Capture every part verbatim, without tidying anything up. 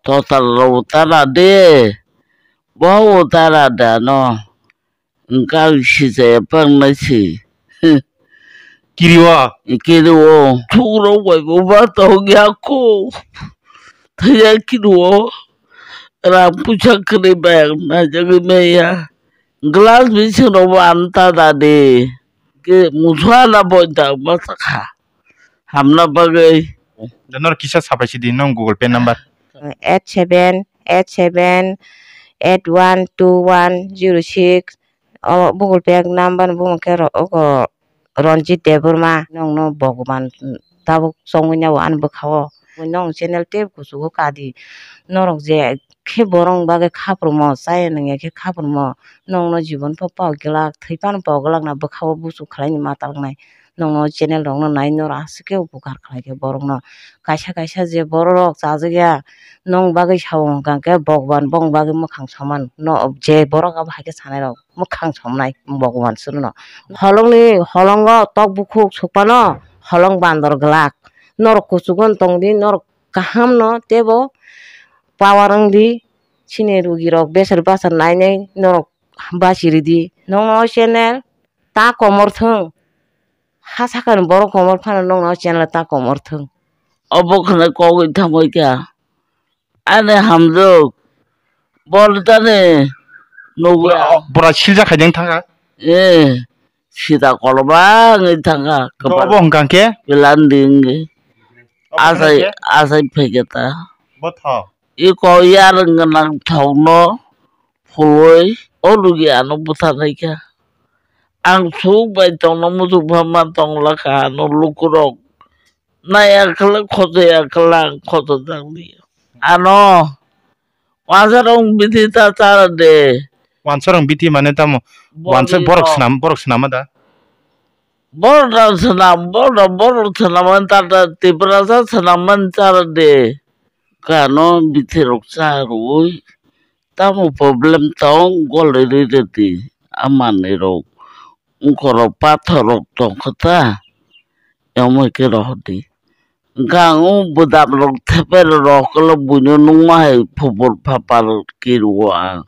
Total rok tara de. Bo tara de ano. Wngkha ang sijaya pangnai si. Kiriwo? Kiriwo. Thukrok bai bo ba tong ya kho. Thaya kiriwo. Rang puisa kwrwi bai ang naijagwi maya. Glass bising rok bo ano ta da de. Ke muswa na boi da ma sakha. Hamna bagwi. Da nor kisa sapai sidi nong Google Pay number. Eight seven eight seven eight one two one zero six. O Google Pay number ni bumung khe ro-, ogo Ranjit Debbarma. Nongno Bhagwan tabuk chongwi nabo ani bwkha-o. Nong channel tei kuchugo kadi. Norok je khe borok ni bagwi khaprwmo, chaya nangya khe khaprwmo. Nongno jibon pho pok glak, thwi phano pok glak na bwkha-o buchuk khlaini ma talnai. Nongno channel rokno nai norok aswk khe upokar khlaikha borokno. Kaisa kaisa je bororok chajakya, nong bagwi sao hwnkha khe Bhagwan bongni bagwi mwkhang soman. No je borok abo hai khe sanairok mwkhang somnai Bhagwan chwrwno. Holongni holongo tok bukhuk sukphano holong bandor glak. Norok kuchugo tongdi, norok kahamno teibo power wngdi. Chini rugirok besar bachar nainai norok bachiridi. Nongno channel ta komor thung. Ha sakani borok komor phano nongno channel ta komor thung. Obo khwnai kogwi thangwi kha. Ani hamjwk. Bol tani nugwi. Bura, bura silja khaideng thangkha. Eh, sida kolobangwi thangkha. Obo hwnkha khe? Belandi wngwi. Obo hwnkha khe? Asai, asai phaikha ta. Bo thok. I kok yarwng gwnang thokno phulwi o lugi ano bwtharnaikha. Ang suk bai tongno muchungma tongla kha ano lukurok. Naiya khlai khotoya khlai ang khoto jakliya. Ano wansarong bithi ta chara de. Wansarong bithi mane tamo? Wansa borok swnam, borok swnama da? Borok da swnam, borok, borok swnamani ta da Tiprasa swnamani chara de. Kano bithi rok cha rwui. Tamo problem tong golai rwi rwdi a manwi rok. Wngkhorok pathor rok tongkha ta. Yomoi khe rohordi. Gang o bwdam rok theper rok kolo buino nungma hai phupur phapar kiruo ang.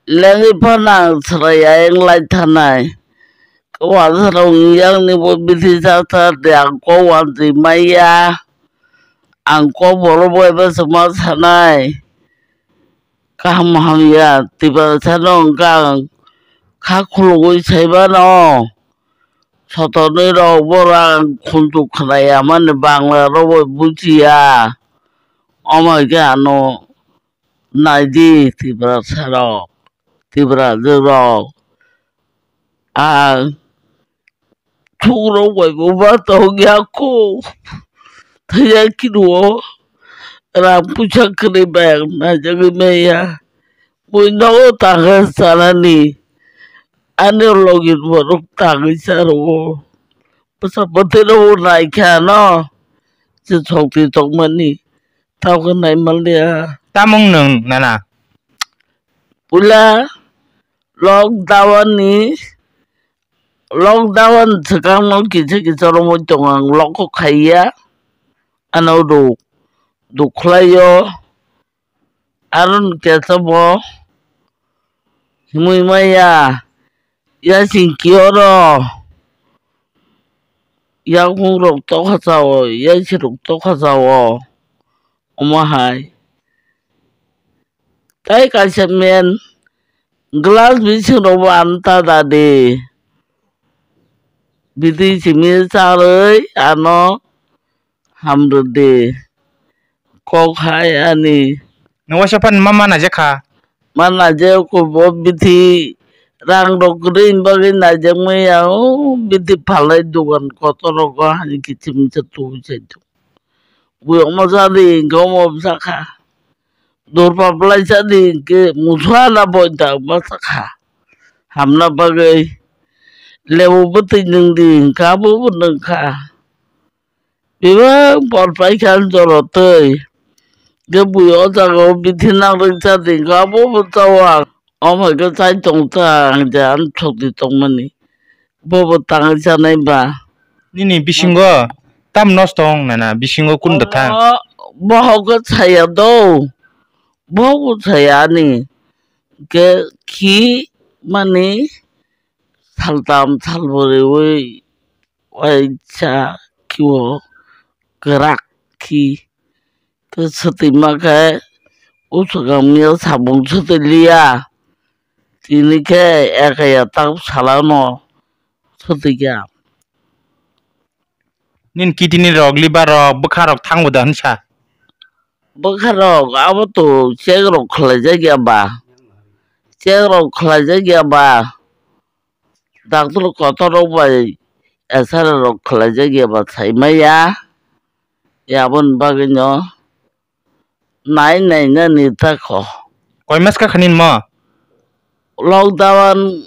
Lengwi phano ang chwrai ayang lai thanai. Kwbangsa rok yang ni bo bithi cha cha de ang kok wanjwi maya. Ang kok boro bo eba se ma sanai. Kaham hamya, Tiprasa no wngkha ang kha khulugwi saimano. Sotonwi rok borok ang khunju khwnaya mani Bangla rok bo bujiya. Omo hai khe ano naidi Tiprasa rok, Tiprajwk rok. Ang thukrok bai bo ba tong ya kho. Thaya khe rwo rang puisa kwrwi bai ang naijagwi maya. Bui nogo tangwi chanani ani logi borok tangwi cha rwo. Bwsa bwtwi rok naikha no je sokti tongmani tamo khe naimanliya. Tamung nwng nana? Puila lockdown ni, lockdown swkang no kisa kisa romwi tongo ang lok kok khaiya. Ano rw dukhlaio. Aro ni kesa bo himwi maya yasing kioro yakung rok tokha chao, yaisi rok tokha chao. Omo hai. Tai kaisa men glass bising rok bo ano ta da de. Bidi simi charwi ano hamrwdi. Kok hai ani. Nwng waisa phano ma mana je kha. Mana je kho bo bithi rang rok kwrwi bagwi naijakmaya o bithi phalnai dogan kotor rogo hani kichim cha tubu cha tu. Bui omo jadi hwnkhe omo bwsa kha. Dorpa bwlai cha di hwnkhe muswa na boi da bwsa kha. Hamna bagwi lebu bwtwi nwng di hwnkhe abo bo nwng kha. Bebak bor paikha ang jorotwi. Khe bui o jaga o bithi nang rwngsa di, khe abo bo chao ang. Omo hai khe chai tong ta ang je ang sokti tongmani. Bo bo tangwi chanai ba. Nini bisingo tam nosto wng nana, bisingo kun da thang? Omo bohogo chaya do, bohogo chaya ani. Ke khi mani saltam salboriwi waisa khiwo kwrak khi. Ke swtwi ma khe usukang mia sabung swtwi liya. Tini khe ekaya tak salano swtwi kha. Nini kidney rok, liver rok, bwkha rok thango da hinsa? Bwkha rok abo to check rok khlai jak ya ba? Check rok khlai jak ya ba? Doctor kotor rok bai X-ray rok khlai jak ya ba sai maya. Aboni bagwi no nai nai nani ta kho. Koi mas ka khanin mo? Lockdown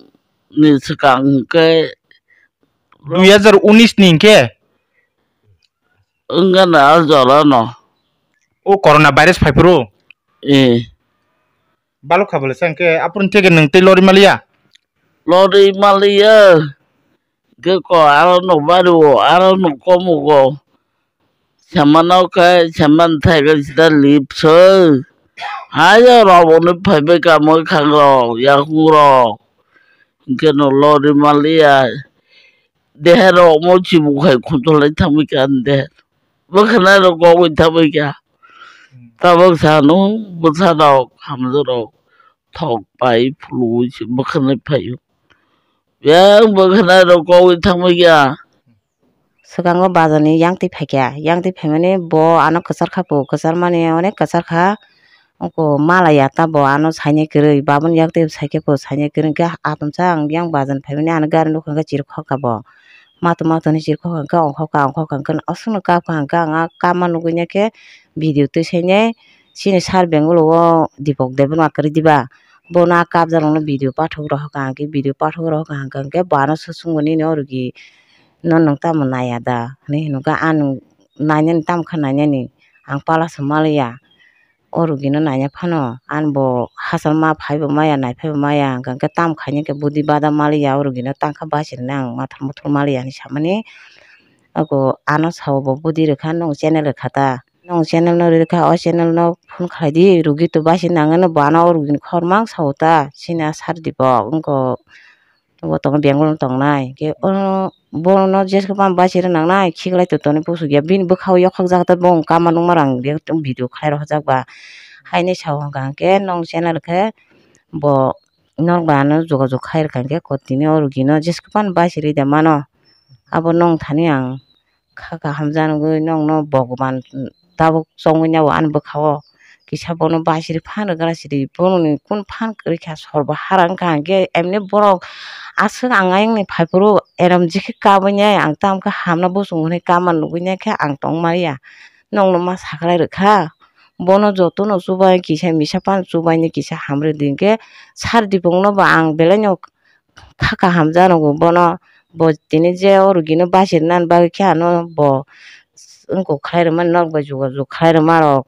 ni swkang hwnkhe. Dui hazar unis ni hwnkhe? Wngkha na a jora no. O corona virus phai phuru? Eh. Balok kha bole sa hwnkhe aphuru theke nwng tei lori maliya? Lori maliya. Hwnkhe ko aro no bari o, aro no komo go. Samano khe saman thai khe sida lip soi. Hayo rok oni phaibai ka mwkhang rok, yakung rok. Hwnkhe no lori maliya. Dehe rok mo chibu khai khutulai thangbai kha de. Bwkhanai rok kogwi thangbai kha. Tabuk sano bwsa rok hamjak rok thok pai phulugwi se bwkhanai phaio. Yang bwkhanai rok kogwi thangbai kha. Swkango bazar ni yang twi phaikha, yang twi phaimani bo ano kwchar kha, bo kwchar mani onek kwchar kha. Oko mala ya ta bo ano sainai kwrwi, baboni yak twi saikhe bo sainai kwrwi hwnkhe atomsa ang yang bazar ni phaimani ano gari nukha hwnkhe chirikhok kha bo. Mato mato hinwi chirikhok kha hwnkhe ongkhok kha, ongkhok kha hwnkhe aswkno kap kha hwnkhe ang a kapma nugwi ya khe video twi sainai chini sir Bengaluru o Dipok Debbarma kwrwi diba, bono a kapjakrokno video pathok rohor kha hwnkhe, video pathok rohor kha hwnkhe bo ano swchwngbo nini orogi no nwng tamo naiya da hinwi hinukha, ang nainani tamo kha nainani ang pala se maliya. O rugino naina phano ani bo hachal ma phaibo maya, naiphaibo maya, hwnkha hwnkhe tamo khaina khe budi bada maliya, o rugino tangkha bachirina ang mathar muthur maliya hinwi samani. Abo ano sao bo budi rwkha, nwng channel rwkha ta? Nwng channel no rwkha, o channel no phone khlai di, rugi to bachirina ang, ano bo ano o rugini khorang sao ta, chini a sir Dipok wngkha. Bo tongo Bengaluru tongnai. Hwnkhe ono bono jeske phano bachirwi nangnai, khiklai to tonwi pusukya. Bini bwkhao yokhok jak ta bo wng kama nungma rang video khlai rohorjak ba. Haini sao hwnkha hwnkhe nwng channel khe bo nok ba ano jogajog khai rwkha hwnkhe ko tini o rugino jeske phano bachirwi da mano. Abo nwng thani ang kha kaham janogwi nwngno Bhogoban tabuk chongwi nabo ani bwkhao kisa bono bachirwi phan rwgwna sidi, bono ni kun phan kwrwi kha, sor bo hara wngkha, hwnkhe emni borok aswk ang ayang ni phaiphuru erom jikhe kabui nai, ang tamo khe hamna bosong hwnwi kama nugui nai khe ang tong maliya, nwngno ma saklai rwkha, bono jotono chubai kisa misa phano chubaini kisa hamrwdi, hwnkhe sir Dipokno bo ang belaino kha kaham janogo bono, bo tini je o rugino bachirnani bagwi khe ano bo wngkok khlai rwmani, nok bai jogajog khlai rwma rok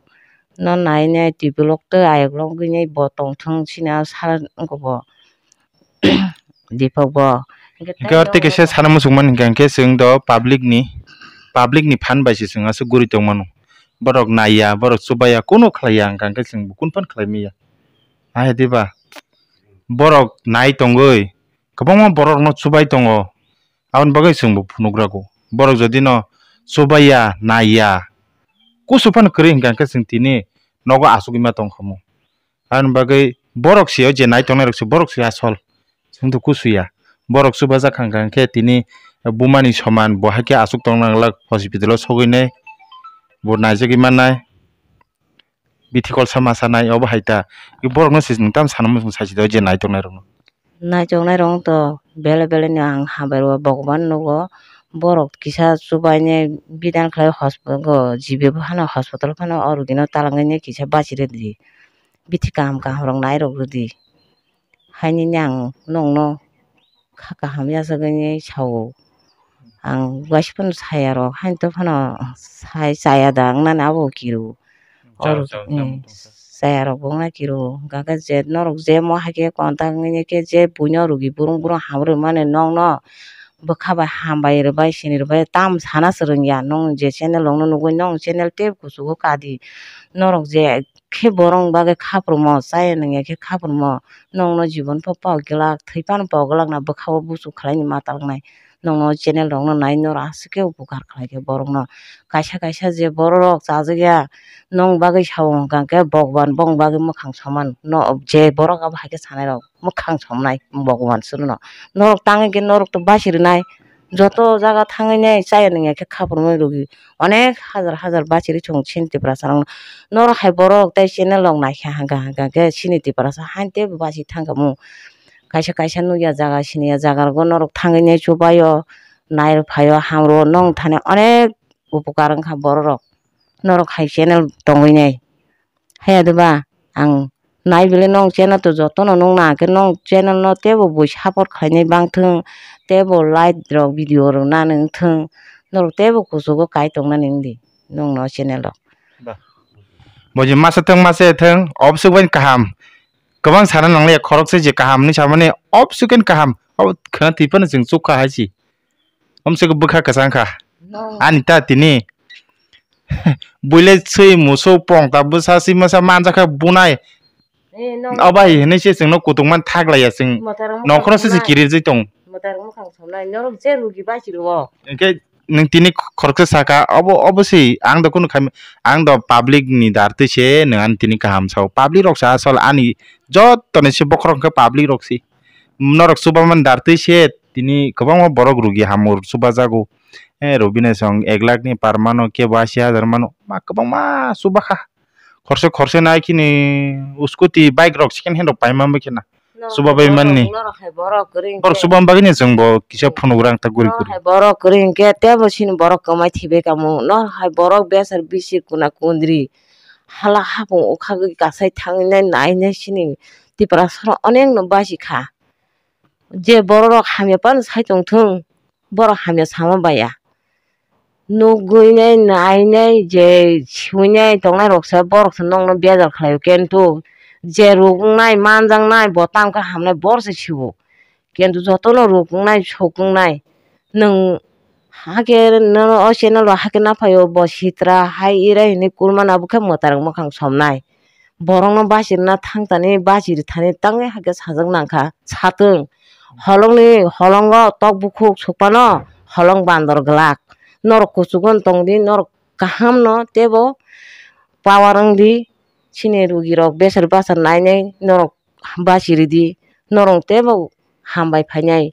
no nai nai twi bolok tei ayok logwi nai bo tongthung sini a sal wngkha bo Dipok bo. Hwnkhe aro tei kaisa sana muchungmani hwnkha hwnkhe chwng do public ni, public ni phan bai se chwng aswk guri tongmano, borok naiya, borok chubaiya, kunu khlaiya, hwnkha hwnkhe chwng bo kunu phan khlai manya. Ahe diba? Borok nai tongwi kwbangma borokno chubai tongo, aboni bagwi chwngbo phunukrago. Borok jodi no chubaiya, naiya, kusu phano kwrwi hwnkha hwnkhe chwng tini nogo achugwi ma tongkhamu. Aboni bagwi borok se o je nai tongnai rok se, borok se asol, chwngto kusuya. Borok chubajak hwnkha hwnkhe tini buma ni soman bo hai khe achuk tongna glak hospital o sogwi nai bo naijagwi mannai. Bithi kolsa ma sanai, obo hai ta. I borokno se nwng tamo sana muchung sai se do, je nai tongnai rokno. Nai tongnai rok to bele bele ni ang hambai rw Bhogoban nugo. Borok kisa chubaini bidan khlai hospital go, G B phano hospital phano o rugino talangwi kisa bachi rwdi. Bithi kaham kaham rok nai rok rwdi. Hainini ang nwngno kha kaham yachagwi sao. Ang waisa phano saya rok haino to phano sai chaya da wngnani abo kiro. Chao, oro, chao, mm, chao, chao. Chaya rok bo wngna kiro. Hwnkha khe je norok je mo hai khe contact wngwi khe je buino rugi burung burung hamrwmani nokno bwkha bai hambai rwbai sini rwbai tam sana swrwngya. Nwng je channel rokno nugwi nwng channel tei kuchugo kadi. Norok je khe borok bagwi khaprwmo chaya nungya khe khaprwmo nwngno jibon pho pok glak thwi phano pok glak na bwkha o buchuk khlaini ma talnai. Nwngno channel rokno nai norok aswk khe upokar khlaikha borokno. Kaisa kaisa je borok rok chajakya nwng bagwi sao hwnkha khe Bhagwan bongni bagwi mwkhang soman no je borok abo hai khe sanai rok. Mwkhang somnai Bhagwan suruno. Norok tangwi khe norok to basi rwnai. Joto jaga thangwi nai chaya nungya khe khaprwmwi rwgwi. Onek hajar hajar bachiri chwng chini Tiprasa rokno. Norok hai borok tei channel rok naikha hwnkha hwnkha khe chini Tiprasa hain teibo basi thangkha mu. Kaisa kaisa nukya jaga siniya jaga rogo norok thangwi nai chubaio, nai rw phaio, ham rw nwng thani onek upokar wngkha borok rok. Norok hai channel tongwi nai. Haya de ba, ang nai bile nwng channel to jotono nwng na khe nwng channel no teibo bui support khlainai bangthwng, teibo like rok video rok nani wngthwng, norok teibo kuchugo kai tongnani wngdi nwng no channel rok. Ba. Bo je masa thwng masa thwng, obswk bai kaham. Kwbang sana nangliya, khoroksa je kaham hinwi samani obswk bai kaham. Abo khwna twi phano chwng chukha hai si. Omswk bwkha kwchang kha. No. Ani ta tini. Buile swi musu pongta bwsa swi masa manjakha bunai. Eh, no. Obai hinwi se chwngno kutung man thak laiya chwng. Mwtai rok mwkhang somnai. Nongkhorno se se kirir jai tong. Mwtai rok mwkhang somnai. Norok je rugi bai si rwo. Hwnkhe nwng tini khoroksa saka obo, obo se ang do kunu khaim-, ang do public ni dar twi se nwng ani tini kaham sao. Public rok sa asol ani joto ni se bokhorok hwnkhe public rok se. Norok chubaman dar twi se tini kwbangma borok rugi hamor chubajago. Eh, Robina song ek lakh ni par mano, kebo ashi hajar mano, ma kwbangma chubakha. Khorsa khorsa nai kini scooty, bike rok second hand rok paima bai khena. Chuba bai manni. Norok hai borok kwrwi borok hwnkhe. Chuba bagwi ni chwng bo kisa phunuk rang ta guri guri. Norok hai borok kwrwi hwnkhe tebo chini borok kwmai thwibai kamo. Norok hai borok besar bisi kuna kundri. Hala hapung ukhagwi kasai thangwi nai nai nai chini Tiprasa rok onek no basi kha. Je borok rok hamya phano sai tongthung, borok hamya sama baya. Nugwi nai, nai nai, je siwi nai tongnai rok se, borok se nokno bejal khlaio, kintu je ruk wngnai, manjak nai, bo tamo khe hamnai, bor se siwo. Kintu jotono ruk wngnai, sok wngnai, nwng hakhe nono o channel rok hakhe naphaio, bo sitra hai ira hinwi kurmana, bo khe mwtai rok mwkhang somnai. Borokno bachirwna thangtani bachirwi thani tangwi hakhe sajak nangkha. Satwng holongni holongo tok bukhuk sukphano holong bandor glak. Norok kuchugo tongdi, norok kahamno teibo power wngdi. Chini rugirok besar bachar nainai norok bachiridi, norok teibo hambai phainai.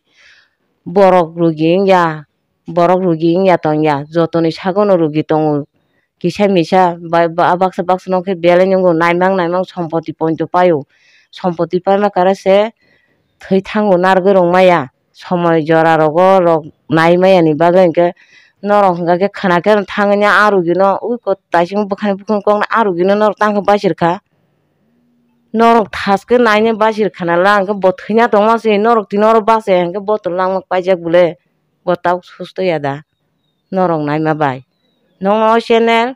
Borok rugi wngya, borok rugi wngya tongya, jotoni sagono rugi tongo. Kisa misa bai ba-, baksa baksa nokhe belai nwngo, naimang naimang sompoti poito paio. Sompoti paima kare se thwi thango narwgwi rwngmaya. Somoi jora rogo rok naimaya ni bagwi hinkhe norok hwnka khe khwna khe thangwi a rugino ui kot taising bwkhani bukhuk kokno a rugino norok tangkhe bachirkha. Norok thaskhe naina bachirkha nala hinkhe bo thwina tongma se norok tini oro bachaya hinkhe bo to langma paijak bole. Bo tabuk susto ya da? Norok naima bai. Nokno o channel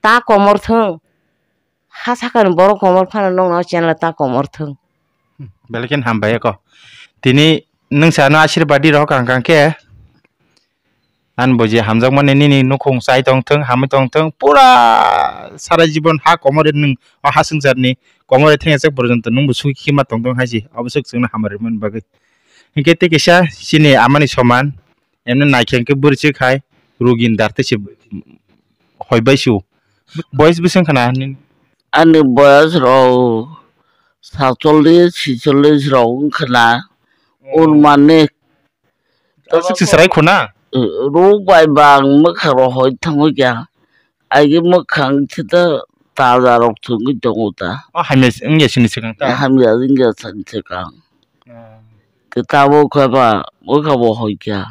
ta komor thung. Ha sakani borok komor phano nokno o channel ta komor thung. Belai khe hambai eko. Tini nwng sa ano ashirbad di rohor kang kang khe. Ani bo je hamjakmani nini nukhung chai tong thung, hamwi tong thung. Pura sara jibon ha komor nwng o ha swngcharni komor thengya chak porjonto nwng bo sukhi ma tong thung hai se. Obo swk chwngno hamari mani bagwi. Hinkhe tei kaisa chini amani soman. Emne naikhe hinkhe bwrwi se khai rugin dar tei se hoi bai su. Boyes bwswng khna nini? Ani boyes rok satchollish, chicholish rok wng khna. Hmm. Unmanik. Aswk se chwrai khuna? Ruk bai bang mwkhang rok hoi thangwi kha. Aigwi mwkhang khe ta taja rok thwngwi tongo ta. O hamya wngya sini swkang ta? Hamya wngya sini swkang. Hmm. Khe tabuk khe ba mwkhang bo hoi kha.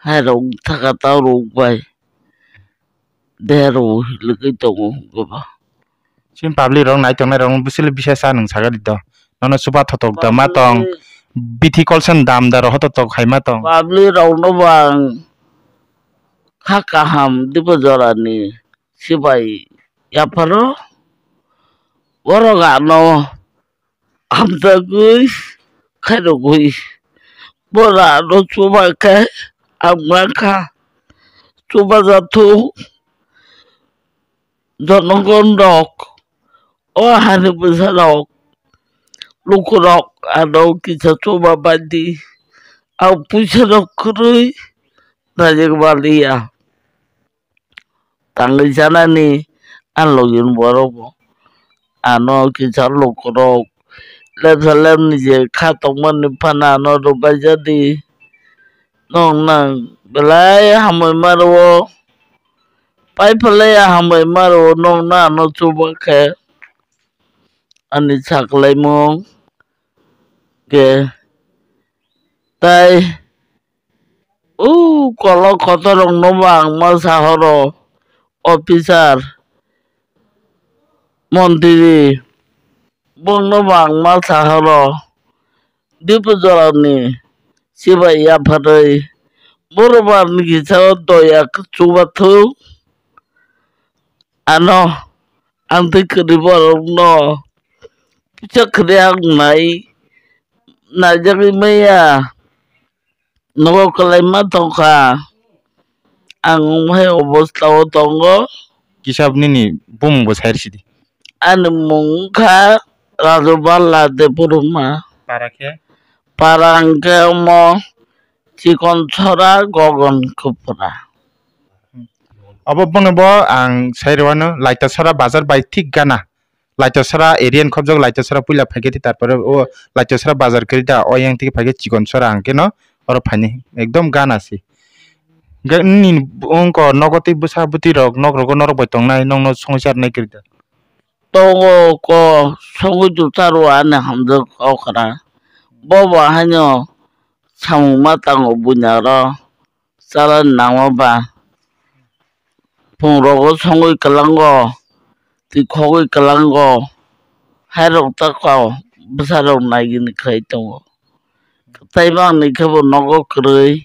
Hai rok thaka ta ruk bai. Deha rok hilikwi tongo goba. Chini public rok nai tongnai rok bwswli bisa sa nwng sagadi do. Nono chuba thotok da ma tong. Public. Bithi kolson dam da rok hototok hai ma tong. Public rok no bang kha kaham dibo jorani sibai yapharo. Borok ano hamjagwi khairogwi Bora ano chuba khe ang mankha chubajathung jonogon rok, o hani bwsa rok, lukurok ano kisa chuba baidi, ang puisa rok kwrwi naijak manliya. Tangwi janani a logi borok bo. Ano kisa lukurok lepsa lepni je kha tongmani phano ano rwbaijadi. Nokna belai hambai ma rwo. Pai phalai a hambai ma rwo nokna ano chuba khe. Ani saklaimung khe tai. O kolok kotorrokno bo ang ma sahoro, officer, montri, bongno bo ang ma sahoro, Diphu jorani sibai yapharwi, borok bo ani kisa o doya chubathung, ano ang twi kwrwi borokno puisa kwrwi ang nai, naijagwi maya. Nogo kwlaima tongkha. Ang wngmai obostao tongo. Kisa nini bumung bo sai rwsidi. Ani mung wngkha Raju Balla Debbarma. Para khe? Para hwnkhe omo Chikon Sora Gogon Kupra. Obo bono bo ang sai rwano Laita Sora bazar bai thik gana. Laitosora area ni khobjak, Laitosora puila phaikhe, tarpore o Laitosora bazar kwrwi da, o yang twi phaikhe Chikon Sora hwnkhe no oro phaini ekdom gana se. Hwnkhe nini wngkor nogo tei bwsa bwtwi rok, nok rogo norok bai tongnai, nokno songwi charnai kwrwi da? Tongo ko, songwi do charo ani hamjak okra. Bobo haino samung ma tango buina oro. Chala nangma ba. Phung rogo songwi kwlango, twi khogwi kwlango, hai rok ta kau bwsa rok naigini khai tongo. Tei bangni khe bo nogo kwrwi,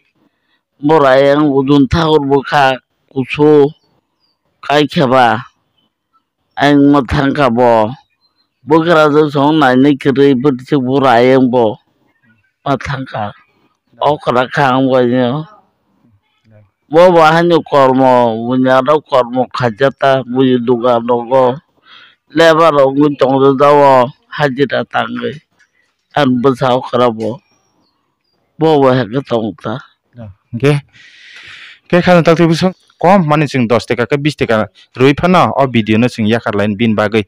bora yang ujun thakur bwkha kusu kai khe ba. Ayang ma thangkha bo. Bwkrajwk song nainai kwrwi bwtwi bura ayang bo. Ma thangkha. Okra kha ang bai no. Bo bo haino kormo, buini aro kormo khaijata, buini dugan rogo. Lebar rok wngwi tongjago hajira tangwi. Ang bwsa okra bo. Bo bo hai khe tong ta. Hwnkhe, khe khajang taktwi bwswk kom mani chwng dos taka khe bis taka rwui phano o video no chwng yakhar lainai bini bagwi.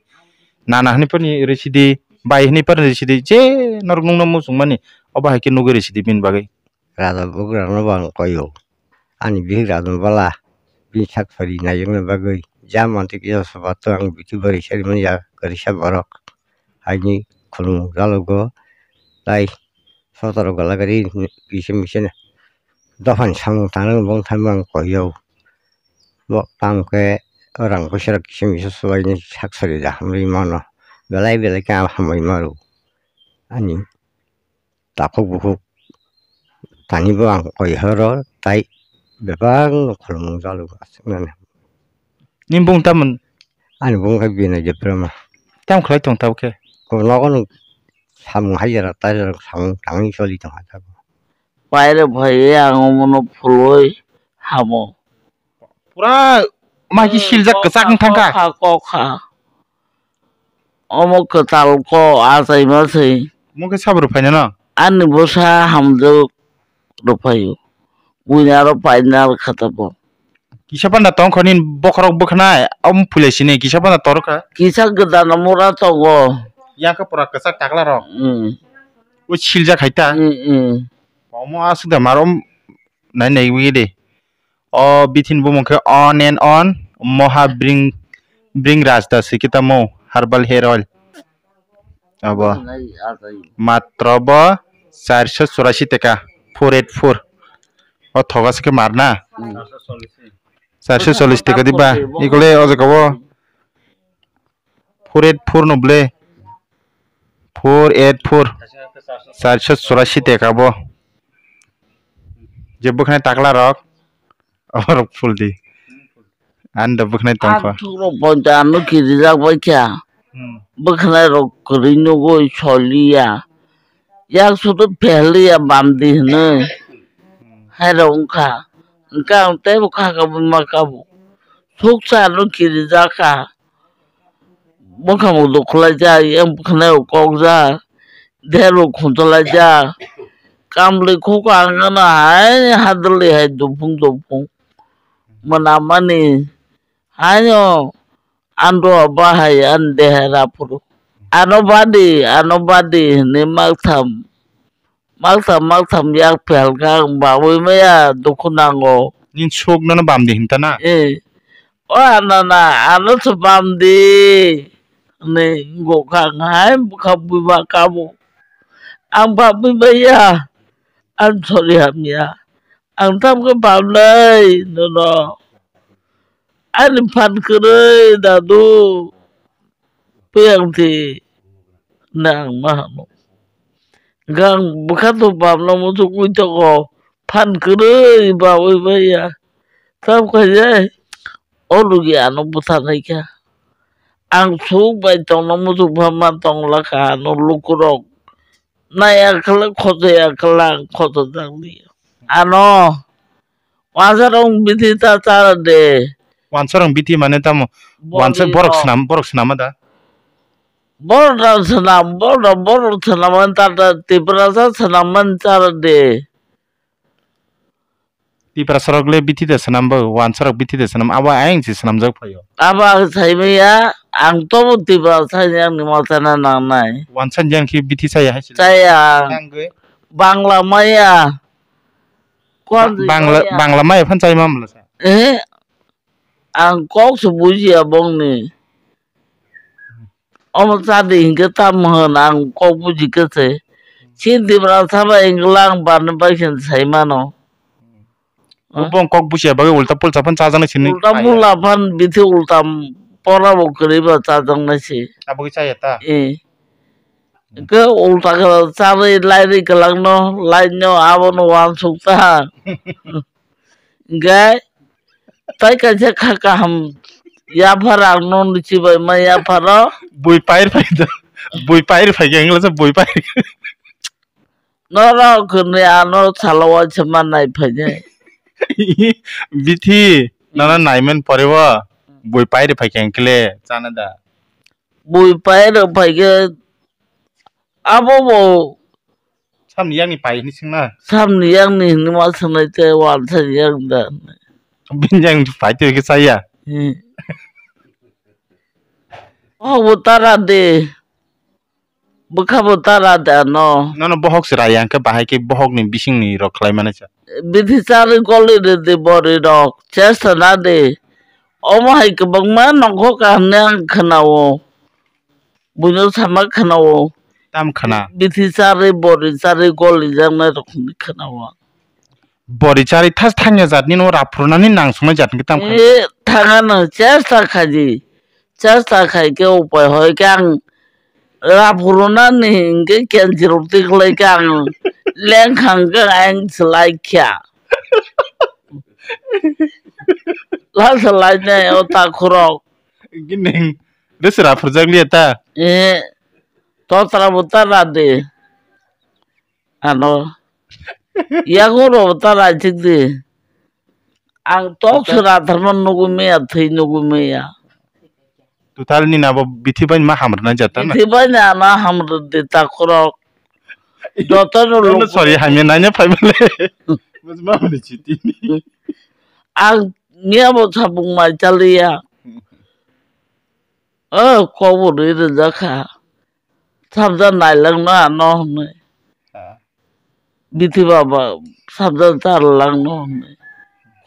Nana hwnwi phano rwsidi, bai hwnwi phano rwsidi, je norok nukna muchung mani obo hai khe nugwi rwsidi bini bagwi. Raja bugrano bo ang koio. Ani bihik Rajan Bala, bini sak sari naiyakna bagwi. Ja mantwi kisa sobato ang biti bwrwi sari manya kwrwisa borok. Haini khulumung jalogo, tai sotoro golagari kisa misa dophani samung tangnai bongthani ang koio. Bo tamo khe rang puisa rok kisa misa swbaini sak sari da hamrwi mano. Belai belai khe ang hambai mano. Ani takhuk bukhuk tani bo ang koi horo tai bebak no khulumung jalo aswknani. Nini bung tamon? Ani bung khe Binay Debbarma. Tam khlai tong tabo khe? Ko nogo no samung hai jora tai jora samung tangwi choli tong ha tabo. Paire phai ang omono phuloi hamo. Pura maiki siljak kwchak wng thangkha. Kokha, kokha. Omo kwtal ko achaima se. Omo khe sabro phainano? Ani bwsa hamjwk rw phaio. Buini aro painal kha tabuk. Kisa panda tong kho nini bokhorok bwkhnai, omo phuilai sini kisa panda torkha. Kisa gwdano mura tongo. Yang khe pura kwchak takla rok. Hmm. O siljak hai ta. Hmm, hmm. Omo aswk da maro nai nai wi de. O bithi ni bumung khe On and On Moha Bring, Bring Raj da se kita mo herbal hair oil. Abo matro bo charso churashi taka, four eight four. O thoga se khe mar na? Hmm. Charso chollish taka di ba? Ikole o jaga bo four eight four no ble. Four eight four. Charso churashi taka bo. Je bwkhnai takla rok. Aborok phul di. Ani da bwkhnai tongkha. Ang thuk rok poncha ano kirijak bai kha. Hmm. Bwkhnai rok kwrwi nugwi soliya. Yak sudu pehliya bamdi hinwi. Hairok wngkha. Hwnkhe ang teibo kha kabo ma kabo. Suksa no kirijak kha. Bwkha bo dukhulaijak, yang bwkhanai bo kokjak, der bo khunchalaijak. Kamlwi khuka ang gana hai hadwlwi hai duphung duphung. Mwnamani haino andro bahai ani dehai raphuru. Ano badi, ano badi hinwi maktham. Maktham maktham yak phelkha ang bawi maya dukhu nango. Nini suk nono bamdi hinta na? Eh. O anana, ano se bamdi. Hinwi wngkha ang hai bwkha bui ba kabo. Ang bamwi maya. Ang sori hamya. Ang tamkhe bamlai nono. Ani phan kwrwi dadu. Puyang thi nang ma hamo. Gang bwkha to bamno muchuk ui tongo. Phan kwrwi bawi maya. Tam khaijai. O lugi ano bwtharnai kha. Ang suk bai tongno muchuk pha ma tongla kha ano lukurok. Naiya khala khotoya khala ang khoto jakliya. Ano wansarok bithi ta chara de. Wansarok bithi mane tamo? Wansa borok swnam, borok swnama da? Borok da swnam, borok da borok swnam ta ta Tiprasa swnam man chara de. Tiprasarok le bithi de swnam bo, wansarok bithi de swnam, abo ayang se swnamjak phaio. Abo ang saimaya, ang tobo Tiprasa yang ni ma chana nangnai. Wansa yang khe bithi saya hai se. Chaya. Nangwi. Bangla maya. Kwan Bangla, maya. Bangla maya phan chai mamla sa. Eh, ang kok se bujiya bongni. Omo chadi hinkhe tamo hwn ang kok buji khe se. Chini Tiprasa bai hinkhe lang barni bai khe sai mano. Bo bong kok bujiya bagwi ulta pulta phan chajaknai sini. Ulta pulta phan bithi ulta pora bo kwrwi ba chajaknai se. Abo khe chaya ta? Eh. Hinkhe ulta khe charwi lairwi kwlangno, laino abono wansuk ta. Hinkhe tai kaisa kha kaham yaphar ang no chibai ma yapharo. Bui pair phai da. Bui pair phai khe wngla sa bui pair. Norok hwnwi ano salo waisa ma nai phainai. Bithi nono naiman pore o bui pair phai khe wngkle chana da. Bui pair phai khe abo bo Samni yakni pai hwnwi swngna? Samni yakni hwnwi ma swngnai tei wansa ni yakni da hwnwi. Bini yakni pai twi khe chaya? Hmm. Bohok bo tara de. Bwkha bo tara de ano. Nono bohok se raya hwnkhe bahai khe bohokni bisingni rok khlai mani cha. Bithi charwi goli rw di bwrwi rok. Chesta na de. Omo hai kwbangma nongkhor kaham ni ang khwnao. Buino sama khwnao. Tam khwna? Bithi charwi, bwrwi charwi golijaknai rok hinwi khwnao. Bwrwi charwi thas thangya jatni no raphurunani nangsuknai jatni khe tam khwna? E, thangano chesta khaidi. Chesta khai khe upai hoi khe ang raphurunani hinkhe kenchirok tikhlai khe ang lengkhang khe ang slai kha. Lal slai nai o takhurok. Gining. Resi raphurjak liya ta? Eh, totra bo ta ra de. Ano. Yago ro bo ta ra jik de. Ang tok sura tharma nugu meya, thwi nugu meya. Total ni nabo bithi bai ma hamrwna jata na? Bithi bai na na hamrw de takhurok. Joto no. Sorry, hamya nanya phai bale. Bujma mani chiti ni. Ang miya bo sabung mai chaliya. O, kok bo rwi rwjak kha. Sabja nailangno ano hwnwi. Ha. Bithi baba sabja charlangno hwnwi.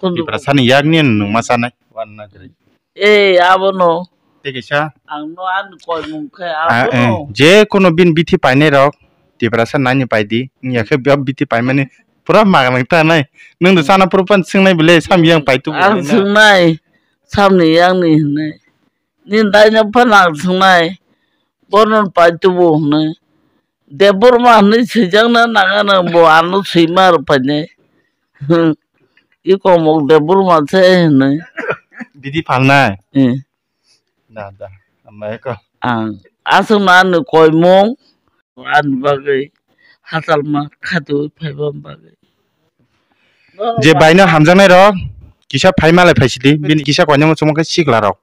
Khunju Tiprasani yakni nwng ma sanai. Wanna kwrwi. Eh, abono. Tei kaisa? Ang no ani koimung khe Ah, eh, abono. Je kono bini bithi painai rok, Tiprasa nani paidi, wngya khe bithi paimani pura magnang tanai. Nwng do sana pura pan swngnai bile, sam yang paitu Ang swngnai, samni yangni hwnwi. Nini daino phano ang swngnai, bono pai tubu hwnwi. Debbarma hwnwi swijakna nangano bo ano swima rwphainai. Ikomok Debbarma se hwnwi. Bidi phalnai? Eh. Da, da. Amai ko. Ang aswkno ani koimung, ani bagwi Achalma khadu phaiba bagwi. Je baino hamjaknai rok kisa phai malai phaisidi, bini kisa koinangno chumukhe sikla rok.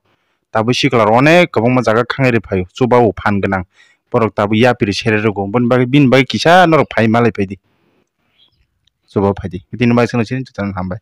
Tabuk sikla rok onek kwbangma jaga khangai rwi phaio, chubago phan gwnang. Borok tabuk yapri sere rwgo, boni bagwi, bini bagwi kisa norok phai malai phaidi. Chuba phaidi. Bini bagwi chwngno chini chuchang hambai.